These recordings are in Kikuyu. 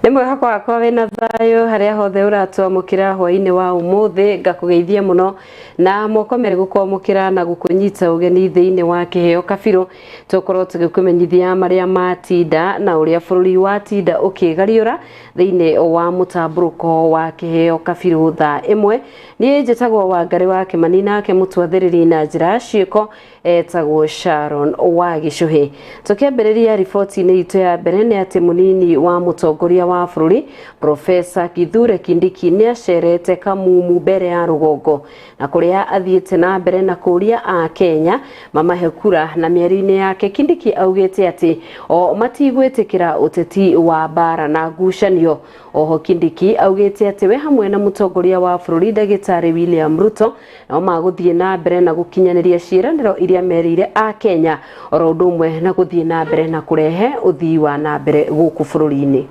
Nĩ mwĩhoko wakwa wĩna thayũ harĩa hothe ũratwamũkĩra hwainĩ wa ũmũthĩ. Ngakũgeithia mũno na moko merĩ gũkwamũkĩra na gũkũnyita ũgeni thĩinĩ wa kĩheo kabirũ. Tũkorwo tũgĩkũmenyithia marĩa matinda na ũrĩa bũrũri watinda ũkĩgariũra thĩinĩ wa mũtambũrũko wa kĩheo kabirũ thaa ĩmwe. Niĩ njĩtagwo Wangarĩ wa Kĩmani, nake mũtwathĩrĩri na njĩra ciĩko etagwo Sharon wa Gĩcũhĩ. Tũkĩambĩrĩria riboti-inĩ itũ ya mbere nĩ atĩ mũnini wa mũtongoria wa bũrũri Profesa Kithure Kindiki nĩ acerete Kamumu mbere ya rũgongo, na kũrĩa athiĩte na mbere na kũria a Kenya mamahe kura. Na mĩario-inĩ yake Kindiki augĩte atĩ o matigwĩtĩkĩra ũteti wa mbara na ngucanio. Oho Kindiki augĩte atĩ we hamwe na mũtongoria wa bũrũri Ndagĩtarĩ William Ruto no magũthiĩ na mbere na gũkinyanĩria ciĩranĩro iria merĩire a Kenya, oro ũndũ ũmwe na gũthiĩ na mbere na kũrehe ũthii wa na mbere gũkũ bũrũri-inĩ.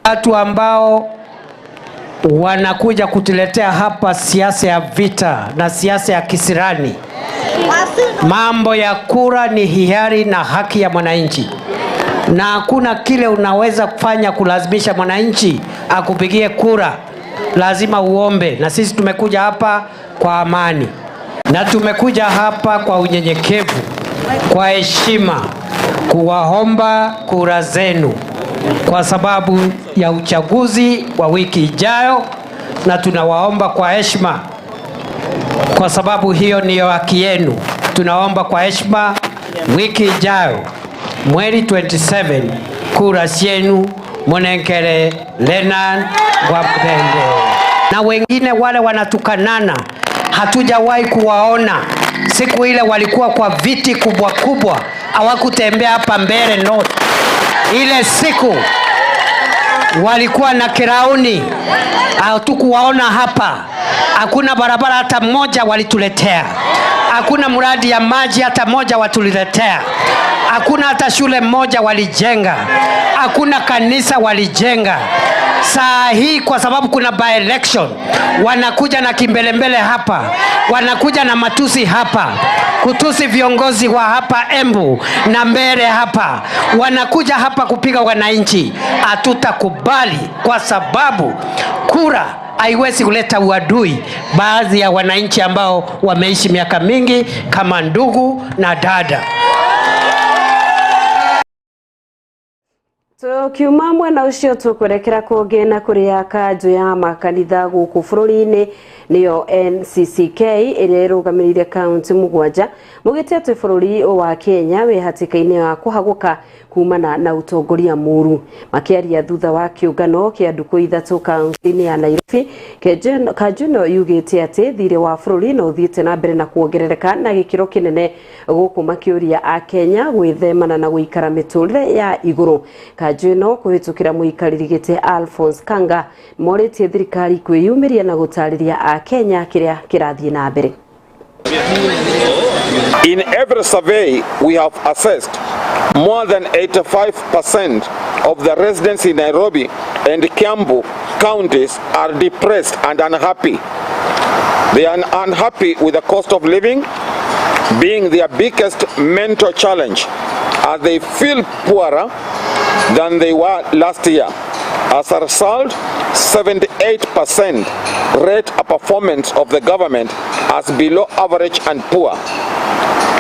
Watu ambao wanakuja kutuletea hapa siasa ya vita na siasa ya kisirani. Mambo ya kura ni hiari na haki ya mwananchi, na hakuna kile unaweza kufanya kulazimisha mwananchi akupigie kura. Lazima uombe, na sisi tumekuja hapa kwa amani na tumekuja hapa kwa unyenyekevu, kwa heshima, kuwaomba kura zenu kwa sababu ya uchaguzi wa wiki ijayo, na tunawaomba kwa heshima, kwa sababu hiyo ndiyo haki yenu. Tunaomba kwa heshima, wiki ijayo mwezi 27, kura zenu munenkere Leonard Wamuthende. Na wengine wale wanatukanana hatujawahi kuwaona. Siku ile walikuwa kwa viti kubwa kubwa, hawakutembea hapa mbele North. Ile siku walikuwa na kirauni, hatukuwaona hapa. Hakuna barabara hata moja walituletea, hakuna mradi ya maji hata moja watuliletea, hakuna hata shule moja walijenga, hakuna kanisa walijenga. Saa hii kwa sababu kuna by election, wanakuja na kimbelembele hapa, wanakuja na matusi hapa, kutusi viongozi wa hapa Embu na mbele hapa, wanakuja hapa kupiga wananchi. Hatutakubali, kwa sababu kura haiwezi kuleta uadui baadhi ya wananchi ambao wameishi miaka mingi kama ndugu na dada. Tukiuma mwena ũcio tũkwerekera kũngĩ na kũrĩa kanjũ ya makanitha gũkũ bũrũri-inĩ nĩyo NCCK ĩrĩa ĩrũgamĩrĩire kaunti mũgwanja mũgĩte atĩ bũrũri wa Kenya wĩ hatĩka-inĩ wa kũhagũka kumana na ũtongoria mũru. Makĩaria thutha wa kĩũngano kĩa ndukũ ithatũ kaunti-inĩ ya Nairobi, kanjũ ĩno yugĩte atĩ thirĩ wa bũrũri no ũthiĩte na mbere na kuongerereka na gĩkĩro kĩnene, gũkũ makĩũria a Kenya gwĩthemana na gũikara mĩtũrĩre ya igũrũ. Kanjũ ĩno kũhĩtũkĩra mũikarĩri gĩtĩ Alphonse Kanga morĩtie thirikari kwĩyumĩria na gũtarĩria a Kenya kĩrĩa kĩrathiĩ na mbere. In every survey we have assessed, more than 85% of the residents in Nairobi and Kiambu counties are depressed and unhappy. They are unhappy with the cost of living being their biggest mental challenge, as they feel poorer than they were last year. As a result, 78% rate a performance of the government as below average and poor,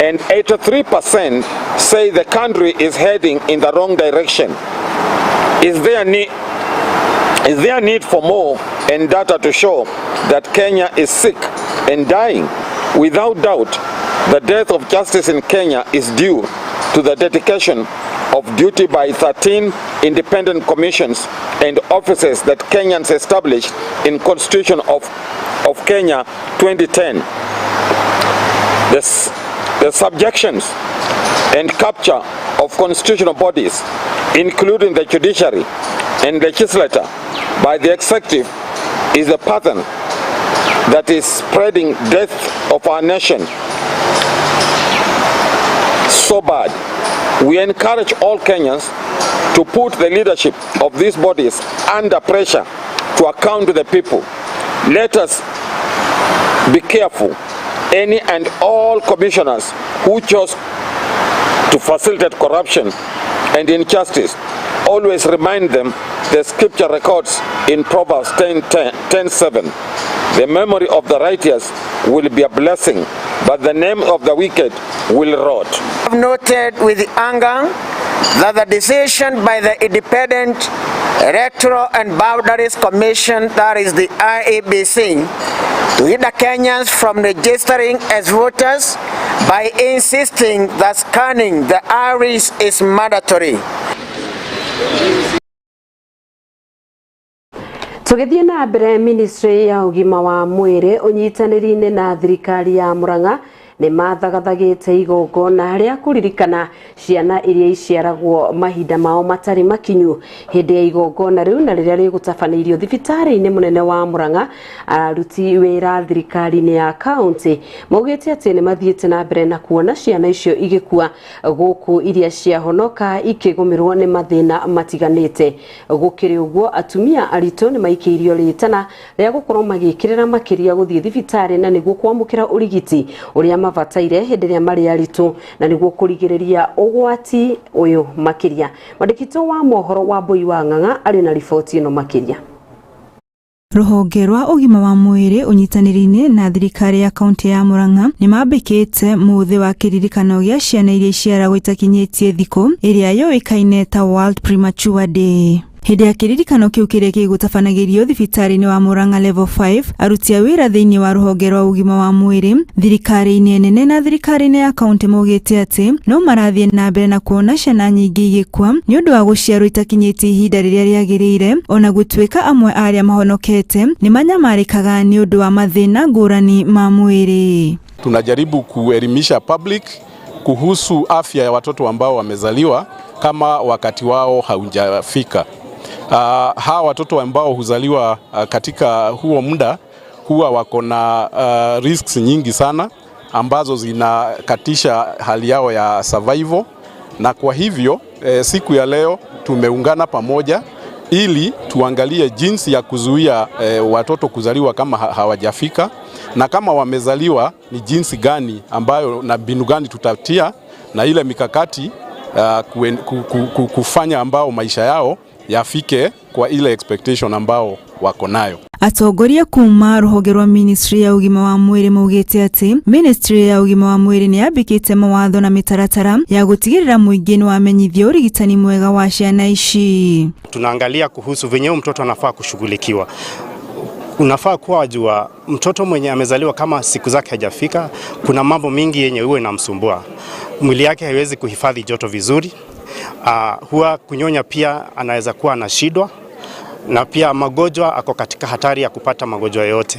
and 83% say the country is heading in the wrong direction. Is there need for more and data to show that Kenya is sick and dying? Without doubt, the death of justice in Kenya is due to the dedication of duty by 13 independent commissions and offices that Kenyans established in Constitution of Kenya 2010. The subjections and capture of constitutional bodies, including the judiciary and legislature, by the executive is a pattern that is spreading death of our nation so bad. We encourage all Kenyans to put the leadership of these bodies under pressure to account to the people. Let us be careful. Any and all commissioners who chose to facilitate corruption and injustice Always remind them the scripture records in Proverbs 10:7. The memory of the righteous will be a blessing, but the name of the wicked will rot. I've noted with anger that the decision by the Independent Electoral and Boundaries Commission, that is the IEBC, to hinder Kenyans from registering as voters by insisting that scanning the iris is mandatory. Tũgĩthiĩ na mbere, ministry ya ũgima wa mwĩrĩ ũnyitanĩri-inĩ na thirikari ya Murang'a nĩ mathagathagĩte igongona rĩa kũririkana ciana iria iciaragwo mahinda mao matarĩ makinyu. Hĩndĩ ya igongona rĩu na rĩrĩa rĩgũtabanĩirio thibitarĩ-inĩ mũnene wa Murang'a, aruti wĩra thirikari-inĩ ya kaunti maugĩte atĩ nĩ mathiĩte na mbere na kuona ciana icio igĩkua gũkũ iria ciahonoka ikĩgũmĩrwo nĩ mathĩna matiganĩte. Gũkĩrĩ ũguo, atumia aritũ nĩ maikĩirio rĩtana rĩa gũkorwo magĩkĩrĩra makĩria gũthiĩ thibitarĩ na nĩguo kwamũkĩra ũrigiti ũrĩa mabataire hĩndĩ ĩrĩa marĩ aritũ na nĩguo kũrigĩrĩria ũgwati ũyũ makĩria. Mwandĩki wa mohoro wa Mbui wa Ng'ang'a arĩ na riboti ĩno makĩria. Rũhonge rwa ũgima wa mwĩrĩ ũnyitanĩri-inĩ na thirikari ya kaunti ya Murang'a nĩ mambĩkĩte mũthĩ wa kĩririkano gĩa ciana iria iciaragwo itakinyĩtie thikũ, ĩrĩa yũĩkaine ta World Premature Day. Hĩndĩ ya kĩririkano kĩu kĩrĩa gĩgũtabanagĩrio thibitarĩ-inĩ wa Murang'a Level 5, aruti a wĩra thĩinĩ wa rũhonge rwa ũgima wa mwĩrĩ thirikari-inĩ nene na thirikari-inĩ ya kaunti maugĩte atĩ no marathiĩ na mbere na kuona ciana nyingĩ igĩkua nĩ ũndũ wa gũciarwo itakinyĩtie ihinda rĩrĩa rĩagĩrĩire, ona gũtuĩka amwe a arĩa mahonokete nĩ manyamarĩkaga nĩ ũndũ wa mathĩna ngũrani ma mwĩrĩ. Tunajaribu kuelimisha public kuhusu afya ya watoto ambao wamezaliwa kama wakati wao haujafika. Hawa watoto ambao huzaliwa katika huo muda huwa wako na risks nyingi sana ambazo zinakatisha hali yao ya survival, na kwa hivyo siku ya leo tumeungana pamoja ili tuangalie jinsi ya kuzuia watoto kuzaliwa kama hawajafika, na kama wamezaliwa ni jinsi gani ambayo na mbinu gani tutatia na ile mikakati kufanya ambao maisha yao yafike kwa ile expectation ambao wako nayo. Atongoria kuma rũhonge rwa ministry ya ũgima wa mwĩrĩ maugĩte atĩ ministry ya ũgima wa mwĩrĩ nĩ yambĩkĩte mawatho na mĩtaratara ya gũtigĩrĩra mũingĩ nĩ wamenyithio ũrigitani mwega wa ciana ici. Tunaangalia kuhusu venye mtoto anafaa kushughulikiwa. Unafaa kuwa wajua mtoto mwenye amezaliwa kama siku zake hajafika, kuna mambo mingi yenye huwa inamsumbua. Mwili yake haiwezi kuhifadhi joto vizuri. Huwa kunyonya pia anaweza kuwa anashindwa, na pia magonjwa, ako katika hatari ya kupata magonjwa yote.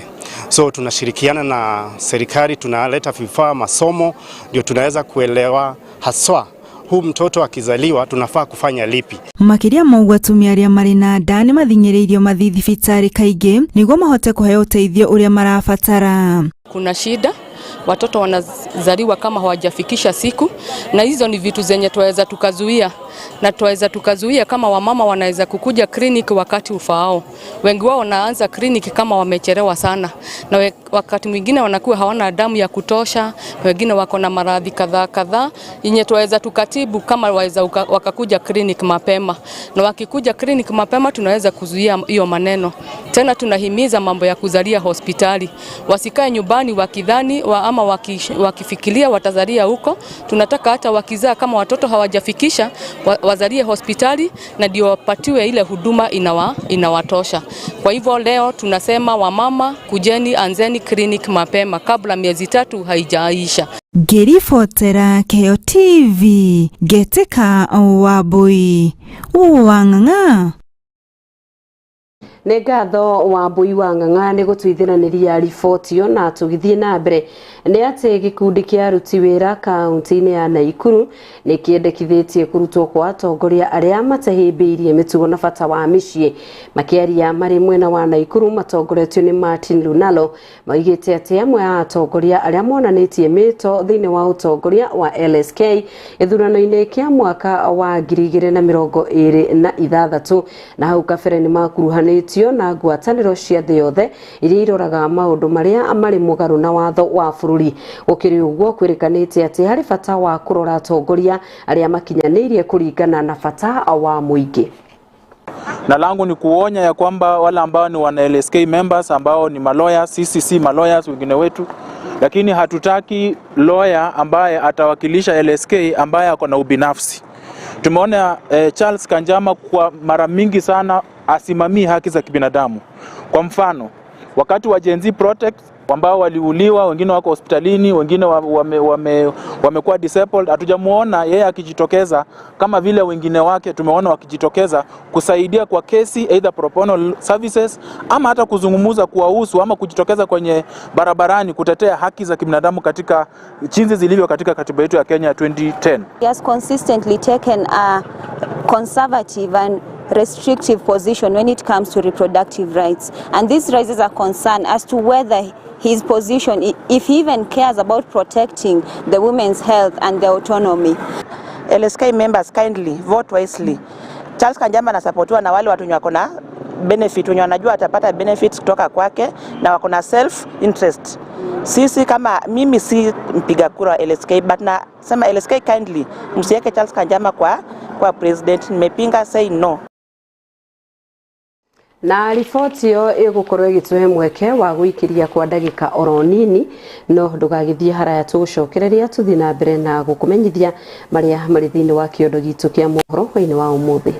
So tunashirikiana na serikali, tunaleta vifaa, masomo, ndio tunaweza kuelewa haswa huu mtoto akizaliwa tunafaa kufanya lipi. Makĩria ma ũguo, atumia arĩa marĩ na nda nĩ mathing'ĩrĩirio mathiĩ thibitarĩ kaingĩ nĩguo mahote kũheo ũteithio ũrĩa marabatara. Kuna shida watoto wanazaliwa kama hawajafikisha siku, na hizo ni vitu zenye twaweza tukazuia, na twaweza tukazuia kama wamama wanaweza kukuja kliniki wakati ufaao. Wengi wao wanaanza kliniki kama wamechelewa sana, na wakati mwingine wanakuwa hawana damu ya kutosha, wengine wako na maradhi kadhaa kadhaa yenye twaweza tukatibu kama waweza wakakuja kliniki mapema, na wakikuja kliniki mapema tunaweza kuzuia hiyo maneno. Tena tunahimiza mambo ya kuzalia hospitali, wasikae nyumbani wakidhani ama wakifikiria watazalia huko. Tunataka hata wakizaa kama watoto hawajafikisha wazalie hospitali na ndio wapatiwe ile huduma inawatosha. Kwa hivyo leo tunasema wamama, kujeni, anzeni clinic mapema kabla miezi 3 haijaisha. Ngĩribotera Kĩheo TV ngetĩka Wambui wa Ng'ang'a. Nĩ ngatho Wambui wa Ng'ang'a nĩ gũtũithiranĩria riboti ĩyo. Na tũgĩthiĩ na mbere nĩ atĩ gĩkundi kĩa aruti wĩra kaunti-inĩ ya Naikuru nĩ kĩendekithĩtie kũrutwo kwa atongoria arĩa matahĩmbĩirie mĩtugo na bata wa mĩciĩ. Makĩaria marĩ mwena wa Naikuru matongoretio nĩ Martin Lunalo, maugĩte atĩ amwe a atongoria arĩa monanĩtie mĩto thĩinĩ wa ũtongoria wa LSK gĩthurano-inĩ kĩa mwaka wa 2026 na hau kabere nĩ makuruhanĩtio na ngwatanĩro cia thĩ yothe iria iroraga maũndũ marĩa marĩ mũgarũ na watho wa bũrũri. Gũkĩrĩ ũguo, kwĩrĩkanĩte atĩ harĩ bata wa kũrora atongoria arĩa makinyanĩirie kũringana na bata wa mũingĩ. Na langu ni kuonya ya kwamba wale ambao ni wana LSK members ambao ni maloya, sisi si maloyers wengine wetu, lakini hatutaki lawyer ambaye atawakilisha LSK ambaye ako na ubinafsi. Tumeona Charles Kanjama kwa mara mingi sana asimamii haki za kibinadamu. Kwa mfano, wakati wa Gen Z protest ambao waliuliwa, wengine wako hospitalini, wengine wamekuwa disabled, hatujamuona yeye akijitokeza kama vile wengine wake tumeona wakijitokeza kusaidia kwa kesi, either pro bono services ama hata kuzungumuza kuwahusu ama kujitokeza kwenye barabarani kutetea haki za kibinadamu katika jinsi zilivyo katika katiba yetu ya Kenya 2010. He has consistently taken a conservative and restrictive position when it comes to reproductive rights, and this raises a concern as to whether his position, if he even cares about protecting the women's health and their autonomy. LSK members, kindly vote wisely. Charles Kanjama anasapotiwa na wale watu wenye wako na benefit, wenye wanajua atapata benefits kutoka kwake na wako na self interest. Sisi kama mimi si mpiga kura wa LSK, but nasema LSK, kindly msiweke Charles Kanjama kwa president. Nimepinga, say no. Na riboti ĩyo ĩgũkorwo ĩgĩtũhe mweke wa gũikĩria kwa ndagĩka oro nini, no ndũgagĩthiĩ haraya, tũgũcokereria tũthiĩ na mbere na gũkũmenyithia marĩa marĩ thĩinĩ wa kĩondo gitũ kĩa mohoro hwainĩ wa ũmũthĩ.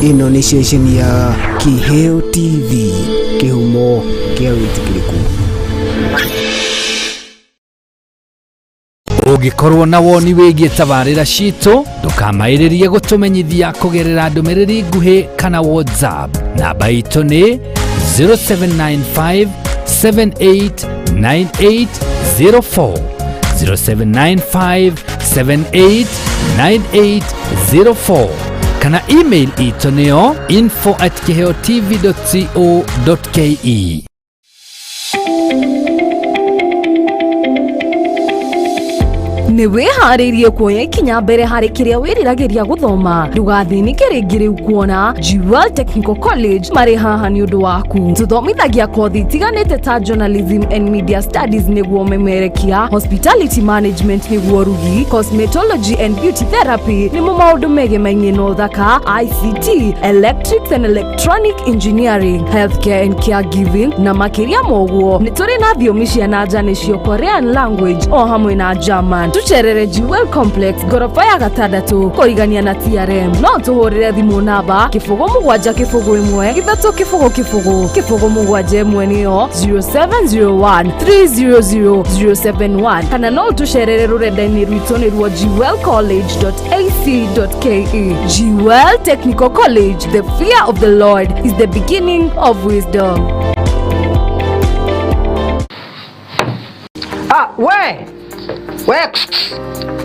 Ĩno nĩ ceceni ya Kiheo TV, kĩhumo kĩa wĩtĩkĩrĩku. Ũngĩkorwo na woni wĩgiĩ tabarĩra citũ, ndũkamaĩrĩrie gũtũmenyithia kũgerera ndũmĩrĩri nguhĩ kana WhatsApp. Namba itũ nĩ 0795 789804, 0795 789804, kana email itũ nĩyo info@kiheotv.co.ke. Nĩ wĩharĩirie kuoya ikinya mbere harĩ kĩrĩa wĩriragĩria gũthoma? Ndũgathĩnĩke rĩngĩ rĩu kuona Jewel Technical College marĩ haha nĩ ũndũ waku. Tũthomithagia kothi itiganĩte ta journalism and media studies nĩguo memerekia, hospitality management nĩguo rugi, cosmetology and beauty therapy nĩmo maũndũ megemainie na ũthaka, ICT, electrics and electronic engineering, healthcare and caregiving, na makĩria ma ũguo nĩ tũrĩ na thiomi cia na nja nĩcio Korean language o hamwe na German. Tucerere Jewel Complex, ngoroba ya gatandatũ kũrigania na TRM. No tũhũrĩre thimũ namba 0701 000 071, nĩyo 0701 300 071, kana no tũcerere rũrenda-inĩ rwitũ nĩruo jewelcollege.ac.ke. Jewel Technical College, the fear of the Lord is the beginning of wisdom. Ah, we we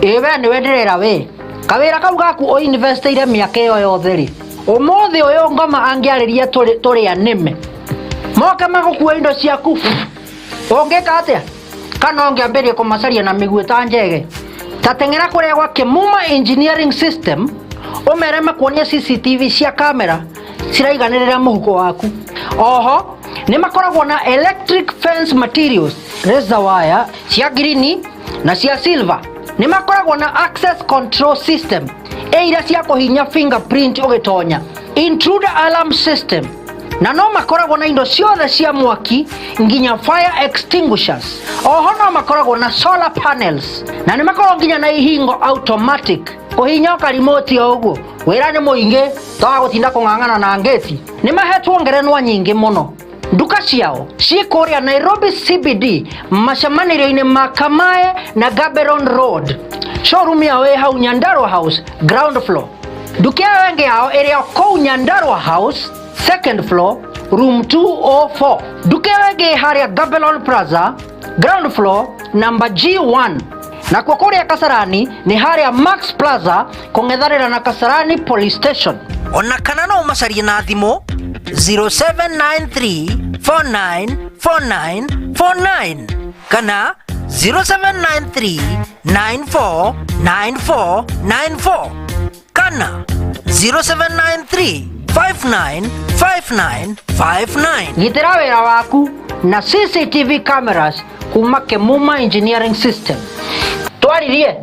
ĩ we nĩwe ndĩrera we kawĩra kau gaku ũinvestĩire mĩaka ĩyo yothe rĩ, ũmũthĩ ũyũ ngoma angĩarĩria tũrĩ anĩme moke magũkua indo ciaku, ũngĩka atĩa? Kana ũngĩambĩrĩria kũmacaria na mĩguĩ ta njege? Ta teng'era kũrĩa gwa Kĩmuma Engineering System, ũmere makuonie CCTV cia kamera ciraiganĩrĩra mũhuko waku. Oho nĩ makoragwo na electric fence materials, razor wire cia green na cia silver. Nĩ makoragwo na access control system ĩ iria cia kũhinya fingerprint ũgĩtonya, intruder alarm system, na no makoragwo na indo ciothe cia mwaki nginya fire extinguishers. Oho no makoragwo na solar panels na nĩ makoragwo nginya na ihingo automatic, kũhinya karimoti o ũguo. Wĩra nĩ mũingĩ toga gũtinda kũng'ang'ana na ngĩti. Nĩ mahetwo ngerenwa nyingĩ mũno. Nduka ciao ciĩ kũrĩa Nairobi CBD, macemanĩrio-inĩ ma Kamae na Gaborone Road. Showroom yao ĩ hau Nyandarua House, ground floor. Nduka ĩyo ĩngĩ yao ĩrĩ o kũu Nyandarua House, second floor, room 204. Nduka ĩyo ĩngĩ ĩ harĩa Gaborone Plaza, ground floor, number G1. Nakuo kũrĩa Kasarani nĩ harĩa Max Plaza, kũng'ethanĩra na Kasarani Police Station. Ona kana no ũmacarie na thimũ 0793 494949 kana 0793 949494 kana 0793 595959. Gitĩra wĩra waku. Na CCTV cameras kuma Kemuma Engineering System. Twaririe.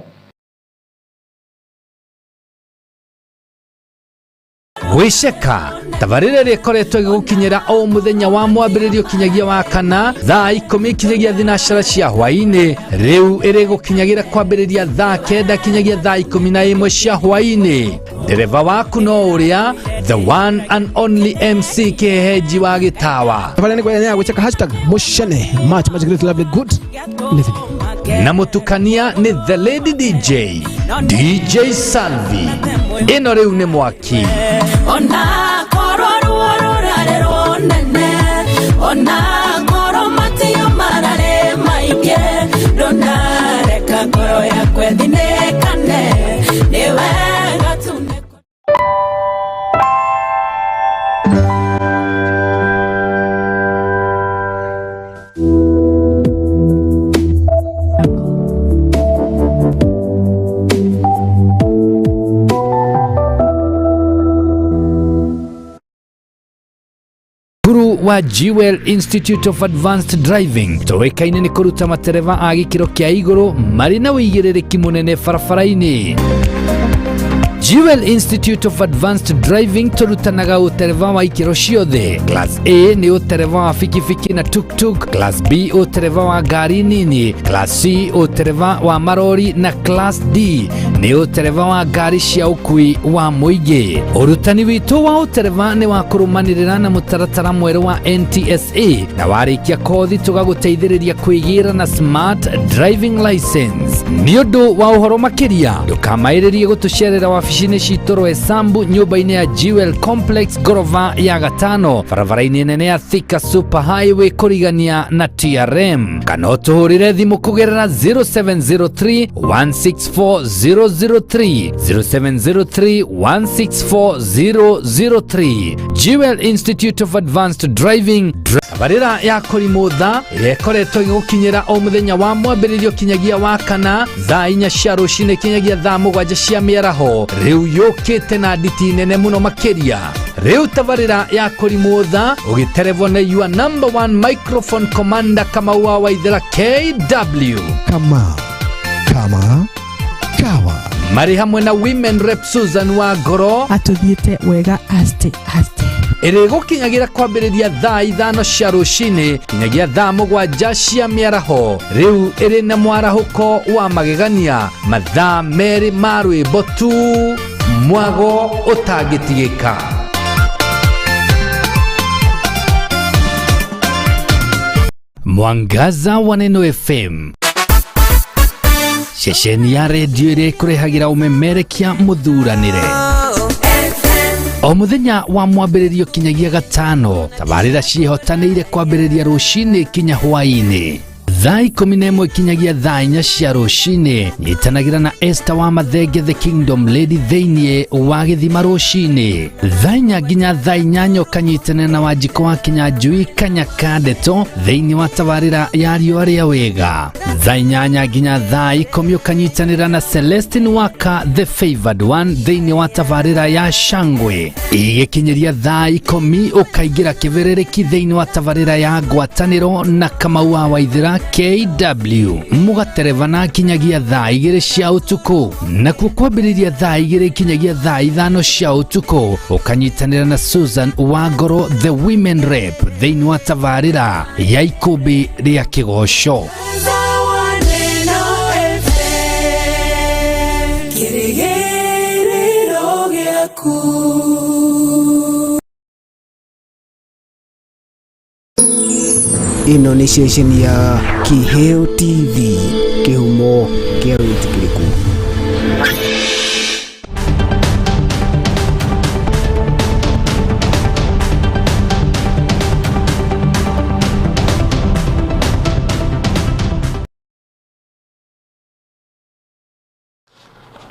Gwĩceka tabarĩra ĩrĩa ĩkoretwo ĩgĩgũkinyĩra o mũthenya wa mwambĩrĩrio kinyagia wa kana thaa 10 kinyagia thinacara cia hwaĩ-inĩ, rĩu ĩrĩgũkinyagĩra kwambĩrĩria thaa 9 kinyagia thaa 11 cia hwaĩ-inĩ. Ndereba waku no ũrĩa the one and only MC Kĩhehenji wa Gĩtawa. Tabarĩra nĩ ya gwĩceka hashtag mushene much much great lovely good living. Na mũtukania nĩ the lady DJ, DJ Salvi. Ĩno rĩu nĩ mwaki. Ona korwo ruo rũrarĩ rũnene, ona korwo matio mararĩ maingĩ, ndũnareka ngoro yakwa ĩthinĩkane, nĩ wega tu nĩ Cukuru wa Jewel Institute of Advanced Driving tũĩkaine nĩ kũruta matereba a gĩkĩro kĩa igũrũ marĩ na ũigĩrĩrĩki mũnene barabara-inĩ. Jewel Institute of Advanced Driving tũrutanaga ũtereba wa ikĩro ciothe. Class A nĩ ũtereba wa bikibiki na tuk-tuk, Class B ũtereba wa ngari nini, Class C ũtereba wa marori na Class D nĩ ũtereba wa ngari cia ũkui wa mũingĩ. Ũrutani witũ wa ũtereba nĩ wa kũrũmanĩrĩra na mũtaratara mwerũ wa NTSA na warĩkia kothi tũgagũteithĩrĩria kwĩgĩra na smart driving license. Nĩ ũndũ wa ũhoro makĩria ndũkamaĩrĩrie gũtũcerera wabici-inĩ citũ Roysambu nyũmba-inĩ ya Jewel Complex ngorova ya gatano barabara-inĩ nene ya Thika Super Highway kũrigania na TRM, kana ũtũhũrĩre thimũ kũgerera 0703 164 003 0703 164 003. Jewel Institute of Advanced Driving. Tabarĩra ya kũrimũtha ĩrĩa ĩkoretwo ĩgĩgũkinyĩra o mũthenya wa mwambĩrĩrio kinyagia wa kana thaa 4 cia rũcinĩ kinyagia thaa 7 cia mĩaraho, rĩu yũkĩte na nditi nene mũno makĩria. Rĩu tabarĩra ya kũrimũtha ũgĩterebwo nĩ your number one microphone commander Kamau wa Waithera KW. Kama kama kawa marĩ hamwe na women rep Susan wa Ngoro atũthiĩte wega aste aste. Ĩrĩgũkinyagĩra kwambĩrĩria thaa 5 cia rũcinĩ kinyagia thaa 7 cia mĩaraho. Rĩu ĩrĩ na mwarahũko wa magegania, mathaa 2 ma rwĩmbo tu, mwago ũtangĩtigĩka. Mwangaza wa Neno FM, ceceni ya redio ĩrĩa ĩkũrehagĩra ũmemerekia mũthuranĩre o mũthenya wa mwambĩrĩrio kinyagia gatano. Tabarĩra ciĩhotanĩire kwambĩrĩria rũcinĩ kinya hwaĩ-inĩ thaa 11 kinyagia thaa 4 cia rũcinĩ. Nyitanagĩra na Esther wa Mathenge the Kingdom Lady thĩinĩ wa gĩthima rũcinĩ thaa 4 nginya thaa 8, ũkanyitanĩra na Wanjikũ wa Kinyanjui Kanyaka Ndeto thĩinĩ wa tabarĩra ya riũa rĩa wega. Thaa 8 nginya thaa 10 ũkanyitanĩra na Celestine Waka the Favored One thĩinĩ wa tabarĩra ya Shangwe. Igĩkinyĩria thaa 10 ũkaingĩra kĩbĩrĩrĩki thĩinĩ wa tabarĩra ya ngwatanĩro na Kamau wa Waithera KW mũgaterebana kinyagia thaa 2 cia ũtukũ. Nakuo kwambĩrĩria thaa 2 kinyagia thaa 5 cia ũtukũ ũkanyitanĩra na Susan Wangoro the Women Rep thĩinĩ wa tabarĩra ya ikũmbĩ rĩa kĩgoco. Ĩno nĩ ceceni ya Kĩheo TV, kĩhumo kĩa wĩtĩkĩrĩku.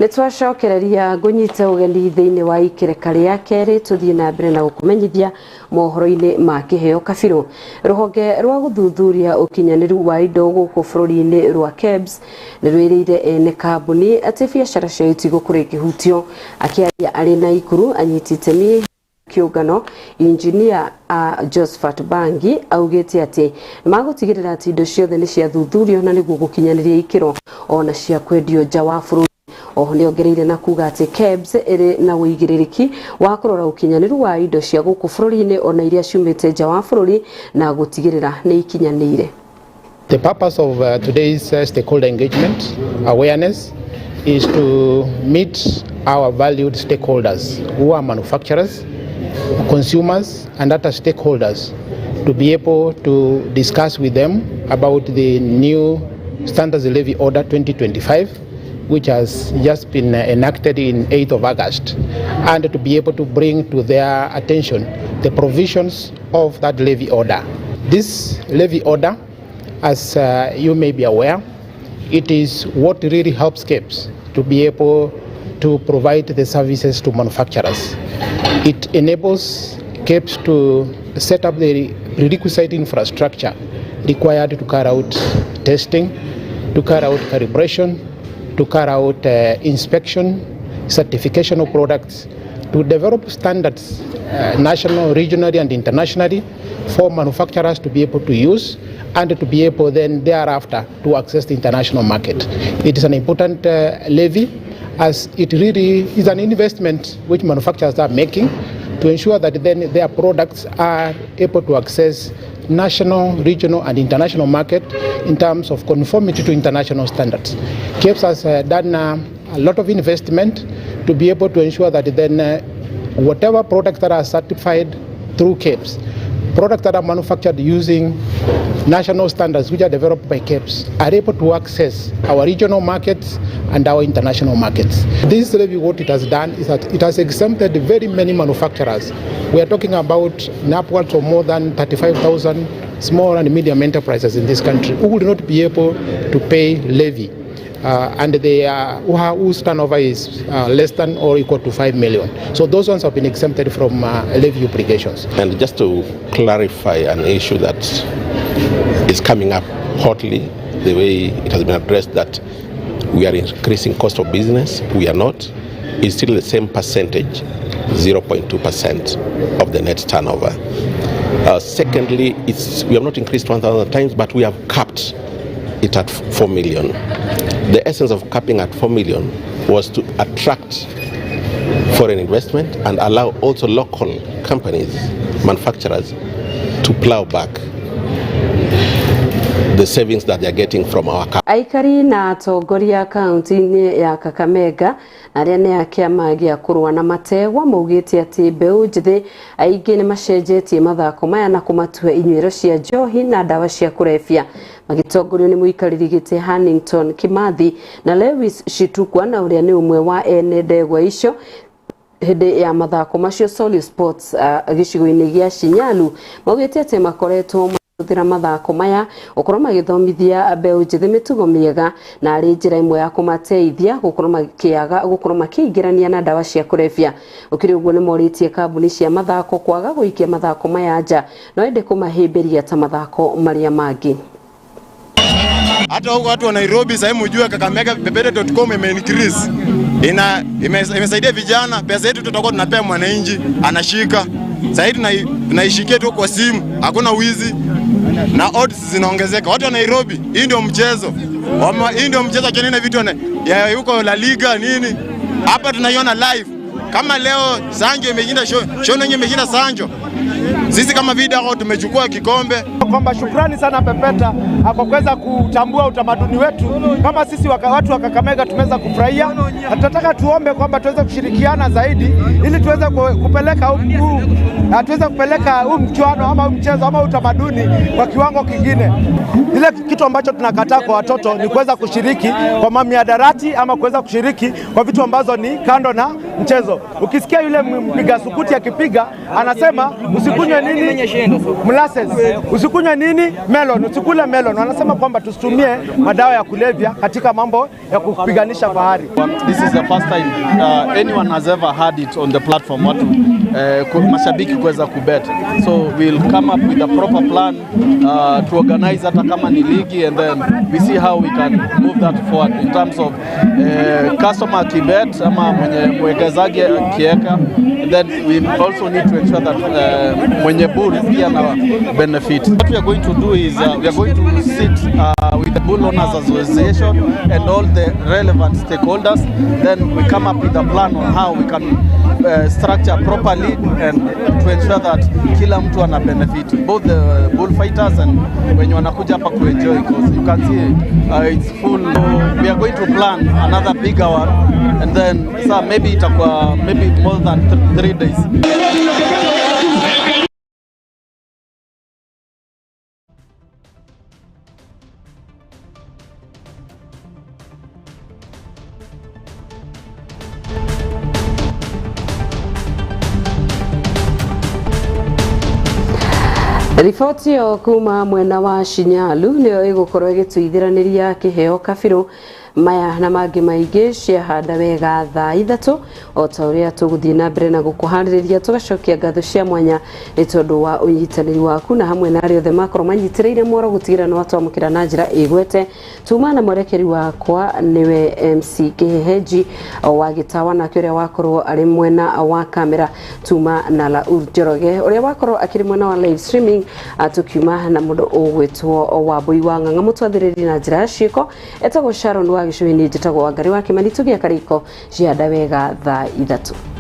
Nĩ twacokereria ngũnyite ũgeni thĩinĩ wa ikĩreka rĩa kerĩ tũthiĩ na mbere na gũkũmenyithia mohoro-inĩ ma kĩheo kabirũ. Rũhonge rwa gũthuthuria ũkinyanĩru wa indo gũkũ bũrũri-inĩ rwa KEBS nĩ rwĩrĩire ene kambuni atĩ biacara ciao itigũkorwo ikĩhutio. Akĩaria arĩ Naikuru anyiti itemi Kiugano Engineer Josephat Bangi augite ati magutigirira ati indo ciothe ni ciathuthurio na niguo gukinyaniria ikiro ona cia kwendio nja wa bururi. Oho niongereire na kuga ati KEBS iri na uigiririaki wa kurora ukinyaniru wa indo cia guku bururi-ini ona iria ciumite nja wa bururi na gutigirira ni ikinyanire. The purpose of today's stakeholder engagement awareness is to meet our valued stakeholders who are manufacturers, consumers and other stakeholders, to be able to discuss with them about the new Standards Levy Order 2025, which has just been enacted in 8th of August, and to be able to bring to their attention the provisions of that levy order. This levy order, as you may be aware, it is what really helps KEBS to be able to provide the services to manufacturers. It enables KEBS to set up the prerequisite infrastructure required to carry out testing, to carry out calibration, to carry out inspection, certification of products, to develop standards national, regionally and internationally for manufacturers to be able to use and to be able then thereafter to access the international market. It is an important levy, as it really is an investment which manufacturers are making to ensure that then their products are able to access national, regional and international market in terms of conformity to international standards. KEBS has done a lot of investment to be able to ensure that then whatever products that are certified through KEBS, products that are manufactured using national standards which are developed by KEBS, are able to access our regional markets and our international markets. This levy, what it has done is that it has exempted very many manufacturers. We are talking about upwards of more than 35,000 small and medium enterprises in this country who will not be able to pay levy. And they are, whose turnover is less than or equal to 5 million. So those ones have been exempted from levy obligations. And just to clarify an issue that is coming up hotly, the way it has been addressed, that we are increasing cost of business, we are not. It's still the same percentage, 0.2% of the net turnover. Secondly, we have not increased 1,000 times, but we have capped it at 4 million. The essence of capping at 4 million was to attract foreign investment and allow also local companies, manufacturers, to plow back the savings that they are getting from our car. Aikari na atongoria kaunti-inĩ ya Kakamega arĩa nĩ a kĩama gĩa kũrũa na mategwa maugĩte atĩ mbeũ njĩthĩ aingĩ nĩ macenjetie mathako maya na kũmatua inyuĩro cia njohi na ndawa cia kũrebia. Magĩtongorio nĩ mũikarĩri gĩtĩ Hannington Kimathi na Lewis Shitukwa, na ũrĩa nĩ ũmwe wa ene ndegwa icio hĩndĩ ya mathako macio Soli Sports gĩcigo-inĩ gĩa Shinyalu, maugĩte atĩ makoretwo thira mathako maya ukorwo magithomithia mbeũ njĩthĩ mĩtugo mĩega na arĩ njĩra ĩmwe ya kũmateithia gũkorwo makĩaga gũkorwo makĩingĩrania na ndawa cia kũrebia. Ũkĩrĩ ũguo nĩ morĩtie kambuni cia mathako kwaga gũikia mathako maya nja no ende kũmahĩmbĩria ta mathako marĩa mangĩ. Hata huko watu wa Nairobi sasa mjue Kakamega pepete.com ime increase. Imesaidia vijana, pesa yetu tutakuwa tunapea mwananchi anashika. Sasa hivi tunaishikia tu kwa simu, hakuna wizi na odds zinaongezeka. Watu wa Nairobi, hii ndio mchezo. Hii ndio mchezo chenye vitu ya huko La Liga nini. Hapa tunaiona live. Kama leo Sanjo imeshinda Shono yenyewe imeshinda Sanjo. Sisi kama video tumechukua kikombe. Kwamba shukrani sana Pepeta kwa kuweza kutambua utamaduni wetu. Kama sisi watu wa Kakamega tumeweza kufurahia. Tunataka tuombe kwamba tuweze kushirikiana zaidi ili tuweze kupeleka huu mchuano ama mchezo ama utamaduni kwa kiwango kingine. Ile kitu ambacho tunakataa kwa watoto ni kuweza kushiriki kwa mihadarati ama kuweza kushiriki kwa vitu ambazo ni kando na mchezo. Ukisikia yule mpiga sukuti akipiga anasema usikunywe nini molasses, usikunywe nini melon, usikule melon. Wanasema kwamba tusitumie madawa ya kulevya katika mambo ya kupiganisha fahari. This is the first time anyone has ever had it on the platform, watu mashabiki kuweza kubet. So we'll come up with a proper plan to organize hata kama ni ligi, and then we see how we can move that forward in terms of customer kibet ama mwenye mwekezaji hawezagi kieka. Then we also need to ensure that mwenye bull pia na benefit. What we are going to do is we are going to sit with the Bull Owners Association and all the relevant stakeholders. Then we come up with a plan on how we can structure properly and to ensure that kila mtu ana benefit, both the bullfighters and wenye wanakuja hapa kuenjoy, because you can see it's full. So we are going to plan another bigger one, and then so maybe itakuwa maybe more than 3 days. Riboti ĩyo kuma mwena wa Shinyalu nĩyo ĩgũkorwo ĩgĩtũithĩranĩria kĩheo kabirũ maya na mangĩ maingĩ ciahanda wega thaa 3 o ta ũrĩa tũgũthiĩ na mbere na gũkũharĩrĩria tũgacokia ngatho cia mwanya nĩ tondũ wa ũnyitanĩri waku na hamwe na arĩa othe makorwo manyitĩrĩire mworo gũtigĩrĩra nĩ watwamũkĩra na njĩra ĩgwete. Tuma na mwerekeri wakwa nĩwe MC Kĩhehenji wa Gĩtawa, nake ũrĩa wakorwo arĩ mwena wa kamera tuma na Laur Njoroge ũrĩa wakorwo akĩrĩ mwena wa live streaming, tũkiuma na mũndũ ũgwĩtwo Wambui wa Ng'ang'a mũtwathĩrĩri na njĩra ya ciĩko etagwo Sharon wa Gĩcũhĩ, njĩtagwo Wangari wa Kĩmani, tũgĩa karĩko cianda wega thaa 3.